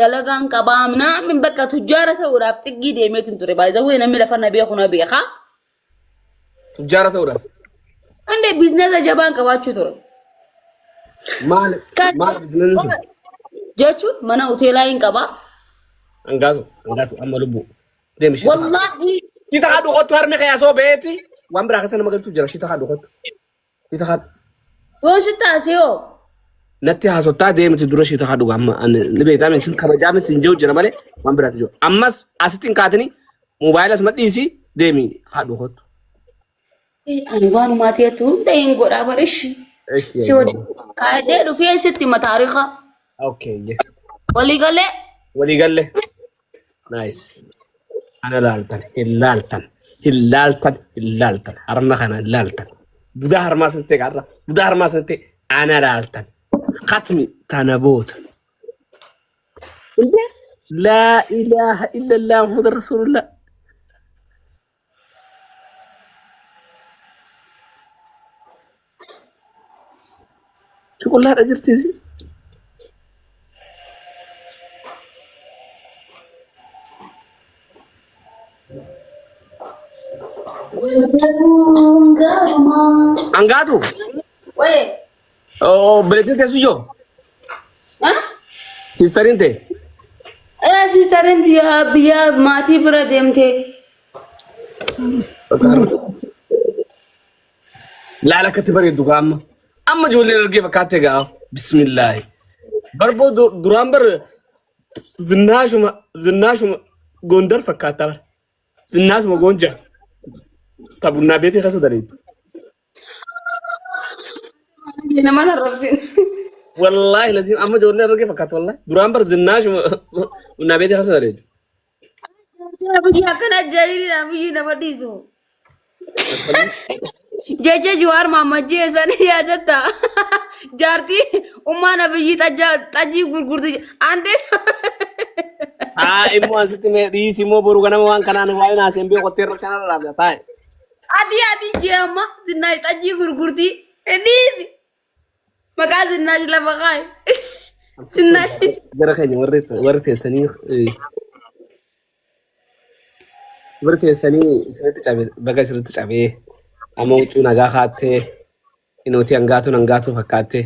Dalagaan qabaa minaamin bakka tujjaara ta'uudhaaf xiggii deemeetin ture. Baay'ee namni lafa na beeku na beeka. Tujjaara ta'uudhaaf. Ande biizinasa jabaan qabaachuu ture. Maal maal biizinasni sun? Jechuun mana hoteelaa hin qabaa. Hangaatu hangaatu amma lubbuu. Deemi shita. Wallaahi Shita haadhu kottu harmi kee asoo beeti. Waan biraa keessa nama galchuu jira shita haadhu kottu. Shita haadhu. Yoo sitti haasa'oo Natti haasottaa deemti dura shita haadhu amma ani ni beektaa mi sin kabajaa mi sin jiru jira malee waan biraatu jiru. Ammas asitti hin kaatini moobaayila asuma dhiisi deemi haadhu kottu. Ani waanumaa ta'etu hunda hin godhaa barishi. Si wajjin kaa'ee dhufee sitti hima taariika. Okay. Walii galee. Walii galle. Nice. Ana laaltan, hin laaltan, hin laaltan, hin laaltan. Harma kana hin laaltan. Budaa harmaa san ta'e qarra. Budaa harmaa san ta'e ana laaltan. Katmi tana boota. Indee laa ilaaha illallah Muhammad Rasulullah. Shuqullaadha jirti isin. Walgaluun gaarumaa. Hangaatu. Wayee. Obboleettiin teessu yoo. Siistariin tee. Siistariin biyya maatii bira deemtee. Laala akkatti bareeddu gaa amma. Amma ijoolleen argee fakkaattee gaa. Bismillaahi. Barboo duraan bar zinnaashuma zinnaashuma Gondar fakkaattaa bara. Zinnaashuma Goonjar. Ta bunnaa beetii keessa dareeddu. Nama arrabsin. Wallaahi laziim amma ijoolleen argee fakkaata wallaahi. Duraan bar zinnaashuma bunnaa beetii keessa dareeddu. Biyya akkana ajaa'ibidha biyyi nama dhiisu. Jecha Jawaar Mahammad jeessan yaadatta. Jaartii ummaan Abiyyi xajjii gurgurti. Ante Taa immoo asitti mee dhiisi immoo boru ganama waan kanaan waa'ee naaseen beeku qottee irra kanarra dhaabda taa'e. Ati ati jee amma zinnaash xajjii gurgurti. Dhiisi. Maqaa zinnaash lafa kaa'i. Zinnaash. Gara keenya warri warri teessanii warri teessanii isinitti cabe baga isinitti cabee amma huccuu nagaa kaattee inootii hangaatuun hangaatuu fakkaattee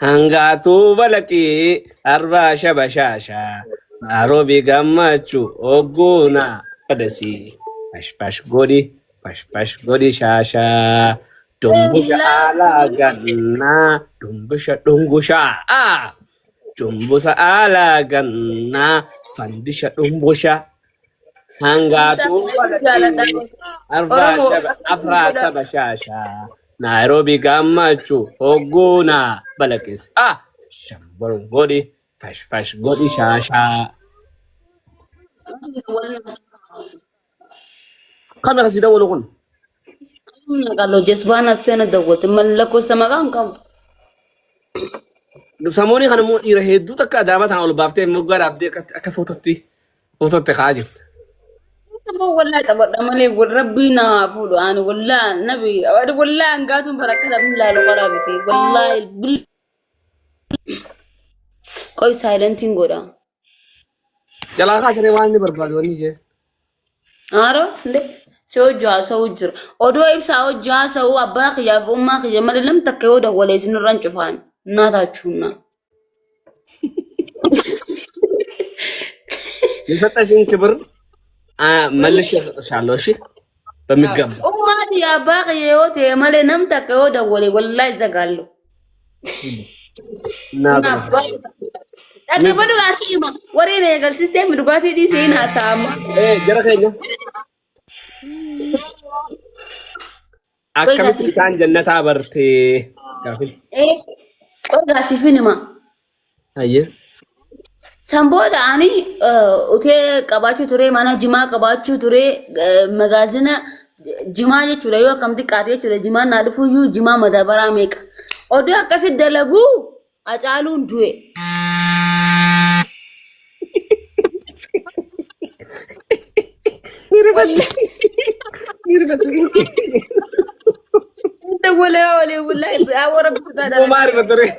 hangaatuu balaqii arbaa shabashaashaa Nairobi gammachuu ogguuna fadasii fash fash godhi fash fash godhi shaashaa dumbusha alaa gannaa dumbusha dhungushaa ah Cumbusa alaa gannaa fandisha dhumbusha hangaatuu Jaaladha. arbaa Oromoo. shaba afraa saba shaashaa Nairobi gammachuu hogguuna balaqis ah shambol godhi fash fash godhi shaashaa. Kami kasi dawwalu kun? Qallo jasbaan as na dawwate mallakosa maqaan qabu. Samoonii kana immoo dhiira hedduu takka adaama tana ol baaftee moggaa dhaabdee akka footootti footootti ka'aa jirti. Amma wallahi qabadha malee wal rabbii na haa fuudhu ani wallahi nabi ani wallahi hangaatuun bara akka namni laalu qaraa miti wallahi bil qoy saayilentiin godha. Jalaa kaasanii waan inni barbaadu wanni ishee. Haaro nde si hojii haasa'uu jira. Odoo ibsaa hojii haasa'uu abbaa kiyyaa fi ummaa kiyya malee nam takka yoo dawwalee isinirraan cufaan naa taachuunna. የሰጠሽን ክብር መልሼ እሰጥሻለሁ። እሺ በሚገባ Ummaa tiyya abbaa kiyya yoo ta'e malee nam takka yoo dawwale wallaahi zagaallu. Naa Dhaggeeffadhu asii hima. Warreen eegalsistee dhugaatii dhiisee hin haasa'ama. Jara keenya akkamitti isaan jannataa bartee gaafin. Qoy siifin hima. Hayyee. San booda ani utee qabaachuu ture, mana jimaa qabaachuu ture, magaazina jimaa jechuudha yoo akkam xiqqaate jechuudha jimaan naa dhufuyyuu jimaa madabaraa meeqa. Oduu akkasi dalaguu Hacaaluun du'e. Walaa walaa walaa awwara bitaa Maari fattaree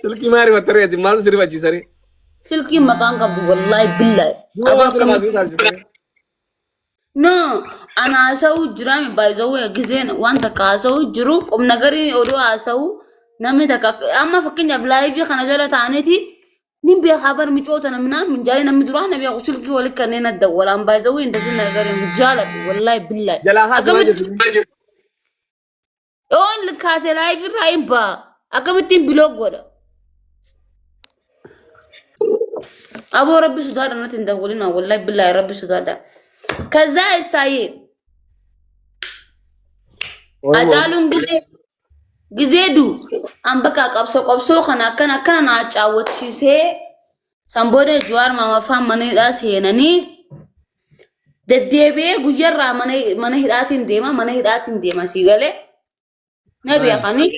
silkii maari fattaree ati maal si rifachiisaree? Silkiin maqaan qabdu wallaahi billaahi. Duuba Aboo maaltu namaa akkamitti si utaalchise? No, ana haasa'uu jiraami by the way gizeen waan takka haasa'uu jiru qubna garii oduu haasa'uu namni takka amma fakkeenyaaf laayivii kana jala ta'aniiti nin beekaa bar micoota namnaa minjaalee namni duraa na beeku silkii wali kanneen adda walaan by the way intasin na garii jaaladhu wallaahi billaahi. Jalaa haasa'aa Akkamitti jirtu. yoon kaasee laayivii irraa hin ba'a akkamittiin biloog godha. Aboo rabbi sodaadha natti hin dawwalina wallaahi billaahi rabbi sodaadha. Kazaa ibsaayee. Hacaaluun gizee gizee du an bakka qabsoo qabsoo kana akkana akkana naa caawwachiisee san booda Jawaar Maamaffaan mana hidhaa seenanii deddeebi'ee guyyarraa mana mana hidhaatiin deema mana hidhaatiin deema sii galee na beekanii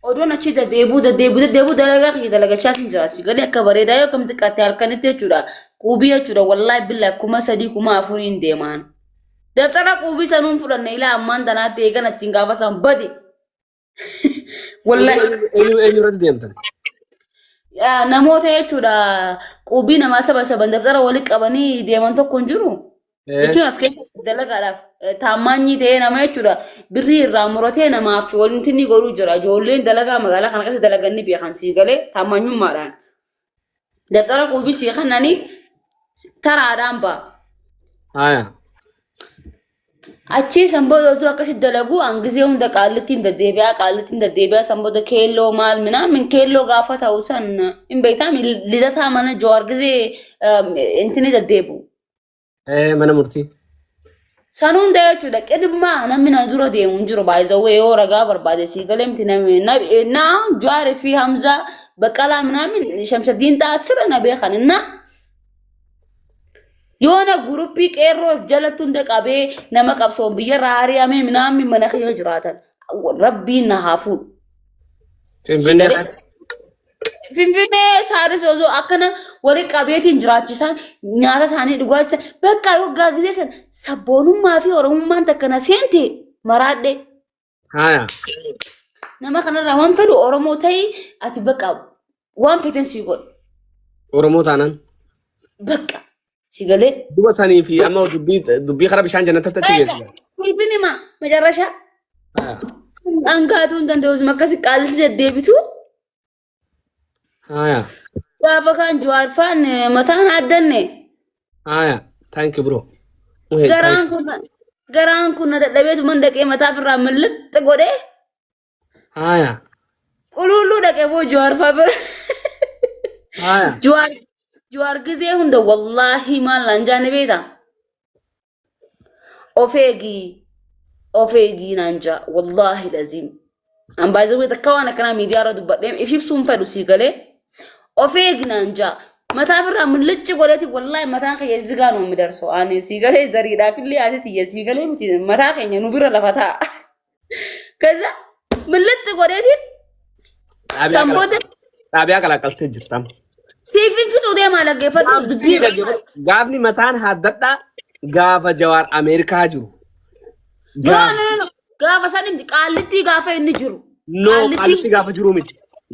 odoon achi deddeebi'uu deddeebi'uu deddeebi'uu dalagaa kiyya dalagachaatiin jira sii galee akka bareedaa yoo kam xiqqaatte halkanitti jechuudha quubii jechuudha wallaahi billaa 3000 4000 deemaan. Dabtara quubii sanuun fudhanne ilaa ammaan tanaatti eegan achiin gaafa san bade. Wallahi Eenyu eenyu irratti deemtan? Yaa, namoota jechuudha quubii namaa saba saban dabtara walitti qabanii deeman tokko hin jiru. Jechuun as keessa dalagaadhaaf taammaanyii ta'ee nama jechuudha birrii irraa muratee namaaf wanti inni godhuu jira. Ijoolleen dalagaa magaalaa kana keessa dalagan ni beekan sii galee taammaanyummaadhaan. Dabtara quubii sii kennanii taraadhaan ba'a. Haya. Achii san booda utuu akkasi dalagu an gisee hunda qaallittiin deddeebi'aa qaallittiin deddeebi'aa san booda keelloo maal minaamin keelloo gaafa ta'u san hin beektaa lidataa mana Jawaar gisee intini deddeebi'u. Mana murtii. San hunda jechuudha qidmaa namni na dura deemu hin jiru baay'isawwee yoo ragaa barbaade sii galee miti namni na Jawaar fi Hamzaa Baqqalaa minaamin Shamsadiin ta'a sirra na beekan na Yoona guruppii qeerroo if jalatti hunda qabee nama qabsoon biyyarraa ari'amee minaamni mana keessa jiraatan. Rabbiin na haa fuudhu. Finfinnee keessa. Finfinnee isaanis osoo akkana wali qabeetiin jiraachisan nyaata isaanii dhugaachisan bakka waggaa gisee san sabboonummaa fi oromummaan takka na seente maraadhe. Haya. Nama kanarraa waan fedhu Oromoo ta'i ati bakka waan feten sii godhu. Oromoo taanaan. Bakka si galee. Duba sanii fi amma dubbii dubbii karaa bishaan jannatatti achi geessisa. Finfinne ma macarrashaa Haya. hangaatuu hin danda'u akkasi qaalitti deddeebitu. Haya. Gaafa kaan Jawaar faan mataan addanne Haya. Thank you bro. Muhe, thank garaan kun na dadhabeetu man dhaqee mataa ofirraa millixxi godhee Haya. qululluu dhaqee boo Jawaar faa bira. Haya. Jawaar gizee hunda wallaahi maal naan jaane beektaa? Of eegi of eegi naan jaa wallaahi laziim. An baay'ee takka waan akkanaa miidiyaa irra dubbadhee if ibsuun fedhu sii galee of eegi naan jaa. Mataa ofirraa millicci godheeti wallaahi mataan kiyya zigaa nuun midarsu. Ani sii galee zariidhaaf illee ati tiyya sii galee miti mataa keenya nu bira lafa taa'a. Kaza millicci godheetiin sanboota Dhaabiyaa qalaqaltee jirta. Siif hin fixuu deemaa dhaggeeffadhu dubbii. Gaafni mataan haaddadhaa gaafa Jawaar Ameerikaa jiru. No, no, no, no. Gaafa san inni qaallittii gaafa inni jiru. No, qaalitti gaafa jiru miti.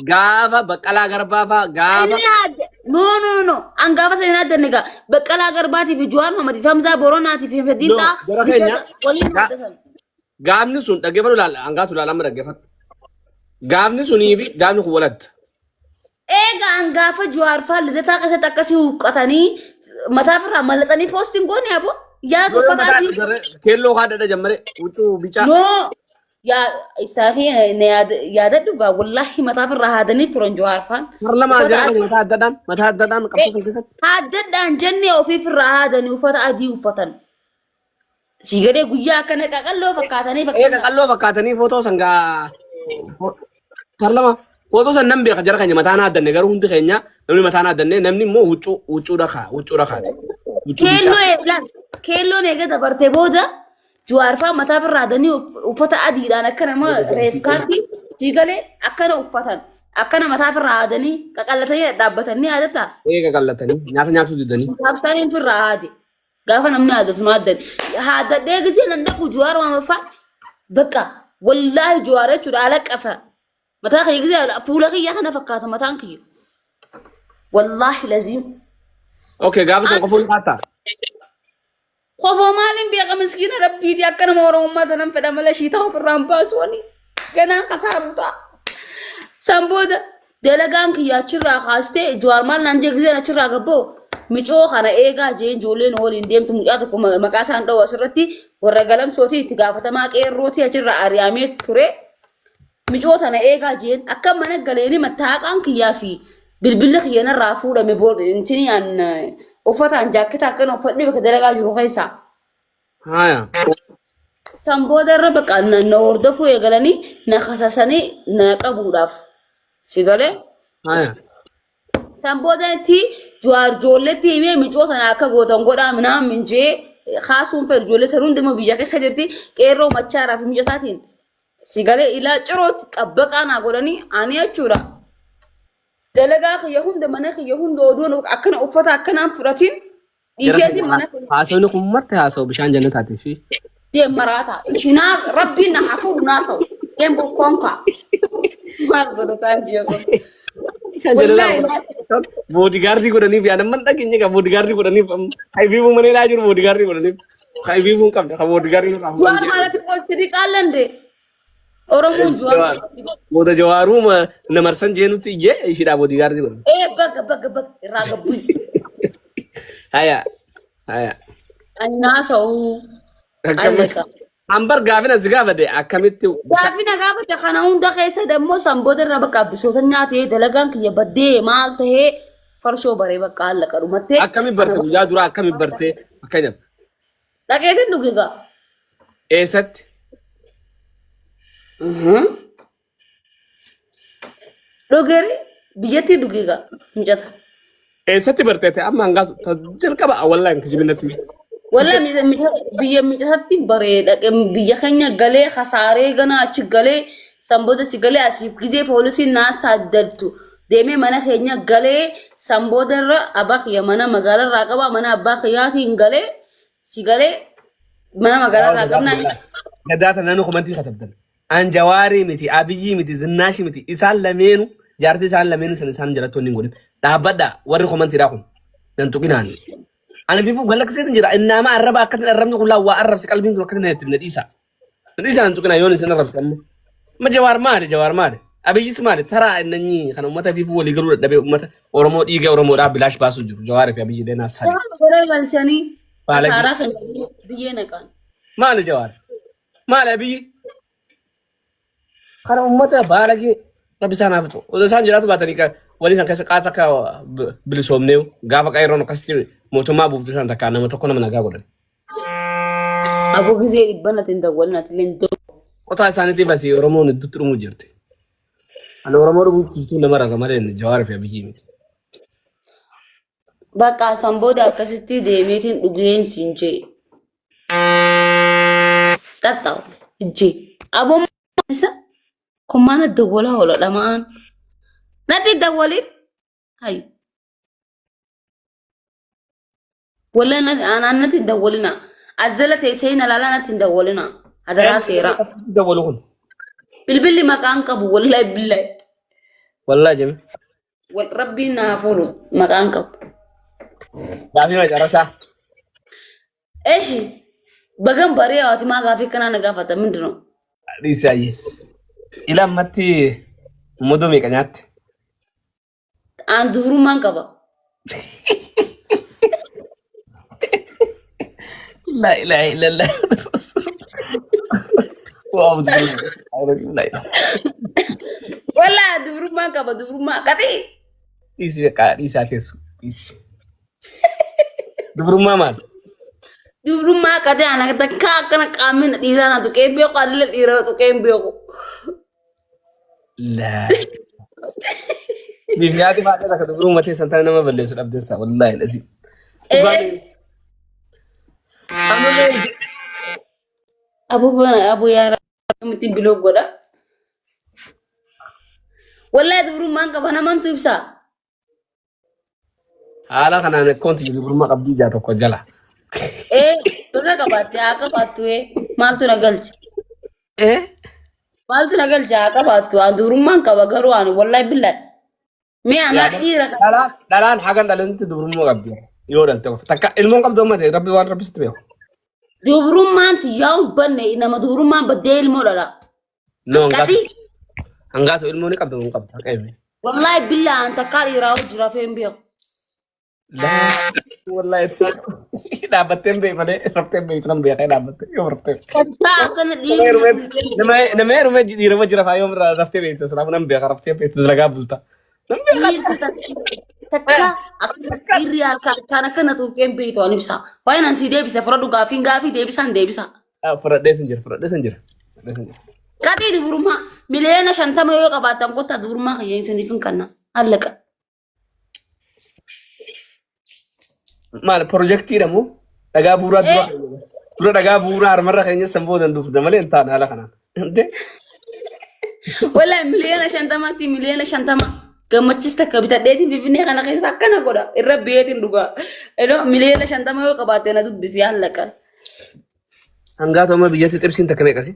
Gaafa Baqqalaa Garbaa faa gaafa. Inni haadde. No, no, no, no. An gaafa san hin haaddanne gaa. Baqqalaa Garbaatii fi Jawaar Mahammad fi Hamzaa Boronaatii fi Fedhiin No, ta'a. jara keenya. Waliin haaddatan. Gaafni sun dhaggeeffadhu laala hangaatu laala amma dhaggeeffadhu. Gaafni sunii fi gaafni kun walatta. Eega an gaafa Jawaar faa lidataa keessatti akkasii huqqatanii mataa ofirraa mallaxanii poostiin goone aboo yaada uffata adii. Keelloo haadha jammare huccuu bicaa. No yaa ibsaa fi na yaadadhu gaa wallaahi mataa ofirraa haadanii turan Jawaar faan. Parlamaa Uffata jara adii. mataa addadhaan mataa addadhaan qabsoo san keessatti. Haaddadhaan jennee ofiifirraa haadanii uffata adii uffatan. Sii gadee guyyaa akkana qaqalloo fakkaatanii Ee fakkaatan. qaqalloo fakkaatanii footoo san gaa parlama footoo san nan beeka jara keenya mataan haaddanne garuu hundi keenya namni mataan haaddanne namni immoo huccuu huccuu dhakaa huccuu dhakaati. Huccuu Keelloo bicaa. eeglan keelloon eega dabarte booda Jawaar faa mataa irraa haadanii uffata adiidhaan akka nama reefkaatti sii galee akkana uffatan akkana mataa irraa haadanii qaqallatanii dhadhaabbatanii yaadataa? Ee qaqallatanii nyaata nyaatuu didanii. Gaafsaniin firraa haade. Gaafa namni haadatu nu haaddan. Haadadhee gisee nan dhaqu Jawaar maamaffaa bakka wallaahi Jawaar jechuudha alaqqasa. Mataa kiyya gisee fuula kiyya kana fakkaata mataan kiyya. Wallaahi laziim. Okay, gaafa san qofoon kaattaa? Kofoo maaliin beeka miskiina rabbiiti akka nama oromummaa tanan fedha malee shii ta'uu irraan baasu ani ganaa kasaaruu ta'a. San booda dalagaan kiyya achirraa kaastee Jawaar maal naan jee giseen achirraa gabboo micoo kana eegaa jee ijoolleen waliin deemtu mucaa tokko maqaa isaan dha'u asirratti warra galamsootii itti gaafatamaa qeerrootii achirraa ari'amee ture. Micoo tana eegaa jeen akka mana galeeni mattaaqaan kiyyaa fi bilbilli kiyya narraa fuudhame intini an uffataan jaakketa akkana uffadhee bakka dalagaa jiru keessaa. Haaya. San booda irra bakka na hordofuu eegalanii na kasasanii na qabuudhaaf. Si galee? Haaya. San booda itti Jawaar ijoolleetti himee micoo tana akka gootan godhaa minaan jee kaasuun fedhu ijoollee san hunduma biyya keessa jirti qeerroo machaaraa fi mica isaatiin Si galee ilaa cirootti xabbaqaa naa godhanii ani jechuudha. Dalagaa kiyya hunda mana kiyya hunda oduun akkana uffata akkanaan fudhatiin dhiiseetiin mana kiyya Haasawni kun marti haasawa bishaan jannataati si. deem maraata. Shinaa rabbiin na hafuuru naa ta'u. Deem bokkoon kaa. Maal godhataa jiru? Wallaahi Boodigaardii godhaniif yaa nama hin dhageenye ka boodigaardii godhaniif haifiifuu malee laa jiru boodigaardii godhaniif. Kan ifiifuu hin qabne kan boodigaardii nurraa Jawaar fuudhan maalati qolti riqaallan de. Oromoon Jawaar Jawaar. Booda jawaaruu na marsan jeenutti iyyee ishiidhaa boodigaardii godhan. Ee baga baga baga irraa gabbuyi. Haya haya. Ani naasa'u. Akkamitti? Alleqa. Ambar gaafina si gaafate akkamitti Gaafi na gaafate kana hunda keessa dammoo san booda irra bakka abbisoota nyaatee dalagaan kiyya baddee maal tahee farshoo baree bakka allaqa dhumattee. akkami barte guyyaa duraa akkami barte fakkeenyaaf Dhaqeetiin dhuge gaa. eessatti Dhugere biyyatti dhuge gaa mucata. Eessatti barteete amma hangaa jalqaba wallaahi hin kijibinatti. Walaa biyya micatatti baree dhaqe biyya keenya galee kasaaree gana achi galee san booda si galee asiif gizee poolisiin naa saaddaltu deemee mana keenya galee san booda irra abbaa kiyya mana magaalaa irraa qaba mana abbaa kiyyaatiin galee si galee mana magaalaa irraa qabnaa. Gadaa tana nu komantii katabdan. An jawaarii miti, abiyyii miti, zinnaashii miti. Isaan lameenu jaartii isaan lameenu san isaan jalatti wanni hin godhin. Dhaabbadha warri komantiidhaa kun. Nan tuqinaan. Ani fiifuu galaksiitiin jira. Innaama arraba akkatiin arrabni kun laa waa arrabsi qalbiin kun akkatiin itti na dhiisa. Na dhiisa nan tuqinaa yoon isin arrabse amma. Amma jawaar maali jawaar maali? Abiyyis maali? Taraa innanyii kan uummata fiifuu walii galuu dadhabee uummata Oromoo dhiiga Oromoodhaa bilaash baasuu jiru. Jawaarii fi Abiyyi leenaa sadi. Gara galchanii Baalagee. kasaaraa kana biyyee naqan. Maali jawaar? Maali Abiyyi? Kana uummata baalagee rabbi isaan haa fixu. Osoo isaan jiraatu baatanii walii san keessa qaata akka bilisoomnee gaafa qeerroon akkasitti mootummaa buuftu san takkaa nama tokko nama nagaa godhan. Aboo gizee dhibba natti hin dawwalin ati illee hin dawwalin. Qotaa isaaniitiif asii Oromoon hedduutti dhumuu jirti. Ani Oromoo dhumuu jirtu nama rara malee Jawaar fi Abiyyi miti. Bakka san booda akkasitti deemeetiin dhugeen siin jee. Xaxxa'u jee. Aboo isa kummaana dawwalaa oola dhama'aan. Natti dawwalin. Hay. Wallahi natti anaan natti hin dawwalina. Azzala teessee hin alaalaa natti hin dawwalina. Hadaraa seeraa. Dawwalu kun. Bilbilli maqaan qabu wallahi billahi. Wallahi jeme. Wal rabbiin na haa fuudhu maqaan qabu. Gaafii macarashaa. Eshi bagan baree ati maa gaafii akkanaa na gaafata mindinoo. Dhiisi ayyee. Ila ammatti muduu meeqa nyaatte? Aan dubrummaan qaba. La ilaha illallah. Waa billah. Walaa dubrummaan qaba dubrummaa qaxii. Dhiisi beekaa dhiisaa teessu. Dhiisi. Dubrummaa maal? Dubrummaa qaxii ana takkaa akkana qaamni na dhiiraa na tuqee hin beeku anillee dhiira na tuqee hin beeku. Laa. Siif nyaati baay'ee takka dubrummaa teessan tana nama balleessu dhabdeessa wallaahi lasi. Ee Amma mee abuu abuu yaa rabbi biloo godha. Wallahi dubrummaan qaba namantu ibsa. Haala kanaan akkoonti dubrummaa qabdii ijaa tokko jala. Ee baga qabaatte haa qabaattu ee maaltu na galche. Eh? Maaltu na galche haa qabaattu aan dubrummaan qaba garuu aan wallahi billahi. Mee anaa dhiira kan Dhalaan dhalaan hagan dhalanitti dubrummaa qabdi. Yoo dhalte qofa. Takka ilmoon qabdu amma ta'e rabbi waan rabbi sitti beeku. Dubrummaan tiyyaa hin banne nama dubrummaan baddee ilmoo dhala. No hangaatu. Akkasii Hangaatu ilmoo ni qabdu hin qabdu. Haqa himi. wallaahi billaa an takkaa dhiiraa hojii rafee hin beeku. Laa wallahi dhaabbattee hin beeku malee raftee hin beektu nan beekee dhaabbattee yoo raftee. Takkaa akkana dhiirri Nama nama heerumee dhiirama jira faa yoo raftee beektu sanaaf nan beeka raftee beektu dalagaa bulta. Nan beeka. Dhiirri takka akkana dhiirri harka harkaan akkana tuuqeen beektu an ibsa. Waa'ee nan sii deebise fudhadhu gaafiin gaafii deebisaan deebisa. Fudhadheetin jira fudhadheetin jira. Fudhadheetin jira. Qaxii dubrummaa 50,000,000 yoo qabaattan kottaa dubrummaa kiyya isiniif hin kenna. Allaqa. Maal pirojektiidha moo dhagaa bu'uuraa dura dura dhagaa bu'uuraa harmarra keenya san boodan duufna malee hin taane haala kanaan. Inte Wallahi 50,000,000tti 50,000,000 gammachiis takka bitadheetiin finfinnee kana keessa akkana godha irra biyeetiin dhugaa. Eloo 50,000,000 yoo qabaatte na dubbisi allaqa. Hangaa ta'uma biyyatti xibsiin takka meeqasi?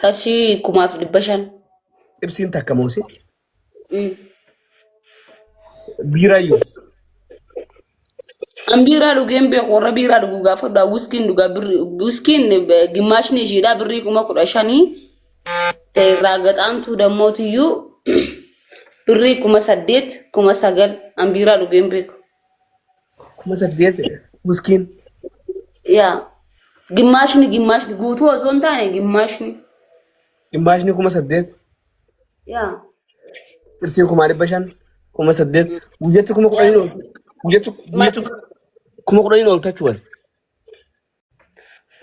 Qarshii 5,500. Xibsiin takka moosi? Biiraayyuu. An biiraa dhugeen beeku warra biiraa dhugu gaafadha. Wiskiin dhugaa birri wiskiin gimmaashni ishiidhaa birrii 15,000 ta'e irraa gaxaantuu dammootiyyuu birrii 8,000 9,000 an biiraa dhugeen beeku. 8,000 wiskiin. Yaa gimmaashni gimmaashni guutuu osoo hin taane gimmaashni. Gimmaashni 8,000. Yaa Xibsiin 5,500 8,000 guyyatti 10,000 ooltu. Guyyatti guyyatti 10,000 ooltu jechuudha.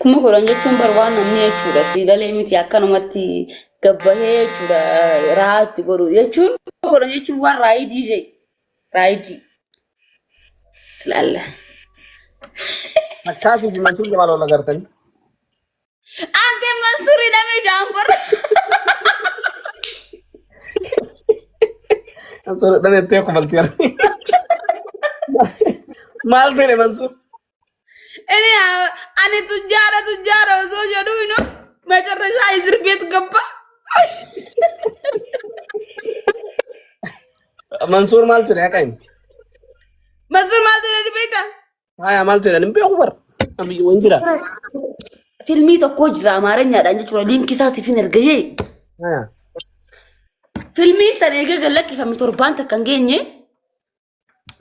10,000 jechuun bar waan namni jechuudha si galee miti akkanumatti gabbahee jechuudha rahaa itti godhu jechuun 10,000 jechuun waan raayidii jee raayidii ilaalla. Akkaasii fi Mansuur Jamaal wal agartanii. Ante Mansuur hidhamee jaanfar. Mansuur hidhamee itti kumaltii argee. Maal ta'e Mansuur? እኔ ani tujjaara tujjaara osoo jedhu ino መጨረሻ እስር ቤት ገባ። Mansuur maal ture haqa himi? Mansuur maal ture beekta? Haya maal ture hin beeku bara. Amiyyi waan jira. Filmii tokko jira Amaaranyaadhaan jechuudha. Liinkii isaa siif hin erga jee. Haya. Filmiin san eega gad lakkifame torbaan takka hin geenye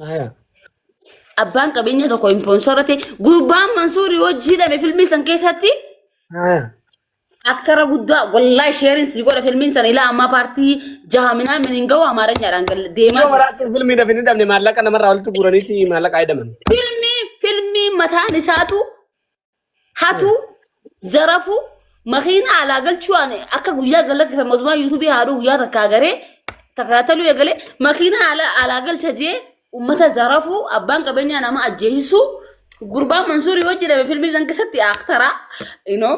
Haya. Abbaan qabeenya tokko impoonsorate gurbaan Mansuurii hojii hidhame filmii san keessatti Haya. aktara guddaa wallaahi sheerin sii godha filmiin san ilaa ammaa paartii jaha minaa min hin ga'u Amaaranyaadhaan deemaa Yoo jira. maraatti filmii dafanii hin dhabne maallaqa namarraa walitti guuraniiti maallaqa fayyadaman. Filmii filmii mataan isaatu hatu zarafu makiina alaa galchuu ani akka guyyaa galakkifame osumaa yuutuubii haadhuu guyyaa takka agaree takaataluu eegalee makiina alaa galcha jee ummata zarafu abbaan qabeenyaa nama ajjeesisu gurbaan Mansuurii yoo jedhame filmii san keessatti aktara you know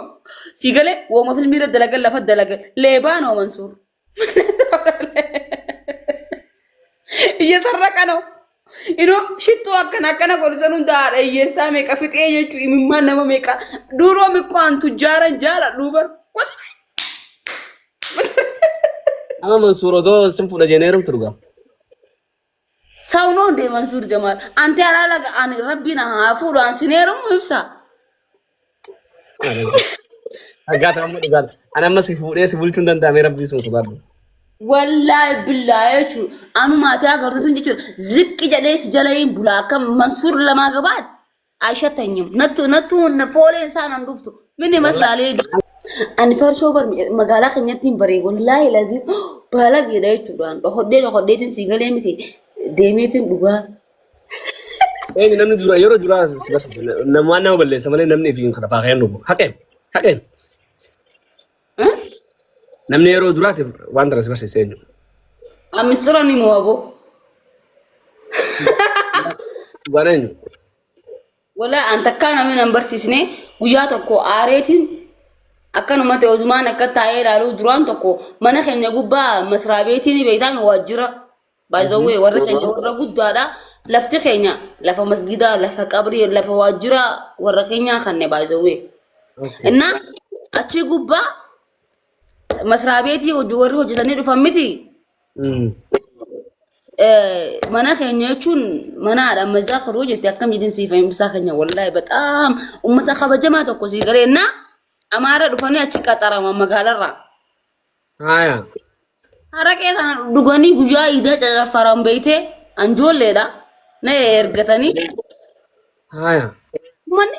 si galee wooma filmii irra dalagan lafa dalagan leebaa noo Mansuur. እየሰረቀ ነው Inoo shittoo akkana akkana godhu san hunda haadha hiyyeessaa meeqa fixee jechuu imimmaan nama meeqa duroo miqqaan tujjaaran jaaladhu bar. Amma Mansuur otoo sin fuudha jennee heerumtu dhugaa. Saw noo ndee Mansuur Jamaal ante halaala ani rabbiin haa fuudhu an sin heerumu ibsa. Dhugaa amma dhugaa. Ani amma si fuudhee si bulchuu hin danda'ame rabbii sun sodaadhu. Wallaahi billaahi jechuun anu maatii agartuutu jechuudha. Ziqqi jedhee si jala hin bula akka Mansuur lamaa gabaat ashatanyim nattu nattu fooleen isaa nan dhuftu minni maslaalee. Ani farshoo bar magaalaa keenyatti hin baree wallaahi lazim baalageedha jechuudhaan dhokodhee dhokodheetiin si galee miti deemeetiin dhugaa. Eenyu namni dura yeroo duraa si barsiise namaan nama balleessa malee namni ifiin kana faa ka'een dhugu. Haqeen haqeen namni yeroo duraatiif waan tana si barsiise eenyu. Misxira ni mo'abo. Dhugaan eenyu. Walaa an takkaa namni nan barsiisne guyyaa tokko aareetiin akkanumatti ozumaan akka taa'ee ilaaluu duraan tokko mana keenya gubbaa masraabeetiin beektaa waajjira by the way warri keenya warra guddaadha lafti keenya lafa masgidaa lafa qabrii lafa waajjira warra keenyaa kanne by the way. Innaa achi gubbaa masraabeetii hojii warri hojjetanii dhufan miti. Mana keenya jechuun mana haadha ammayyaa karoo jette akkam jedhin siif himsaa keenya wallaahi bataam ummata kabajamaa tokko sii galee Amaara dhufanii achi qaxaraman magaalarraa. Haaya. Haraqee kana dhuganii guyyaa iidaa cacaffaran beeytee anjoolleedha. Na ergatanii. Haaya. Manni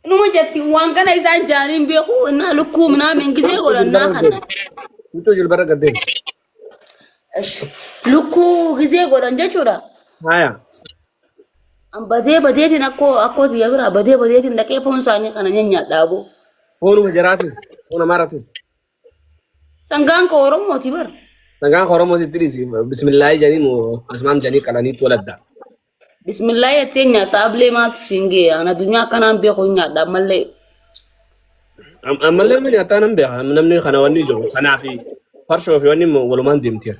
numa jetti waan kana isaan jaaniin beeku innaa lukkuu minaamin gisee godhannaa kana. Huccuu jilbarra gad deemi. Lukkuu gisee godhan jechuudha. Haaya. An badee badeetiin akkoo akkoo tiyya biraa badee badeetiin dhaqee foon isaanii kana nyaadhaa aboo. Foonuma jaraatis, foon amaaratis. Sangaan koo Oromooti bar. Sangaan Oromootitti dhiisi. Bismillaahi jedhanii moo asmaam jedhanii qalaniitti waladda. Bismillaahi jettee nyaata ablee maaltu siin ga'e an addunyaa akkanaan beeku hin nyaadha ammallee. Ammallee nama nyaataa nan beeka. Namni kana wanni jiru. Kanaaf farshoo fi wanni walumaan deemti.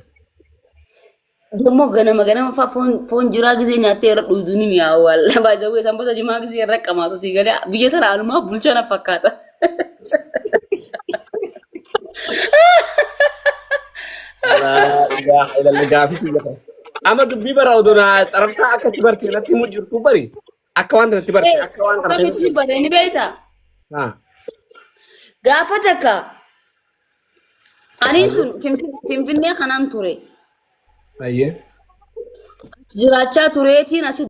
Immoo ganama ganama faa foon foon jiraa gisee nyaattee irra dhuydu ni mi'aawa wallahi. Baay'ee sanbata jimaa gisee irra qamaatu sii galee biyya tana anumaa bulcha na fakkaata. Laa ilaaha illallah gaafii kiyya kana. Amma dubbii bara odoo naa xaraftaa akka itti barte natti himuu jirtu bari. Akka waan natti barte akka waan kana keessa. Akkamitti bare ni beektaa? Haa. Gaafa takka ani tun Finfinnee kanaan ture. Ayyee. Jiraachaa tureetiin asi.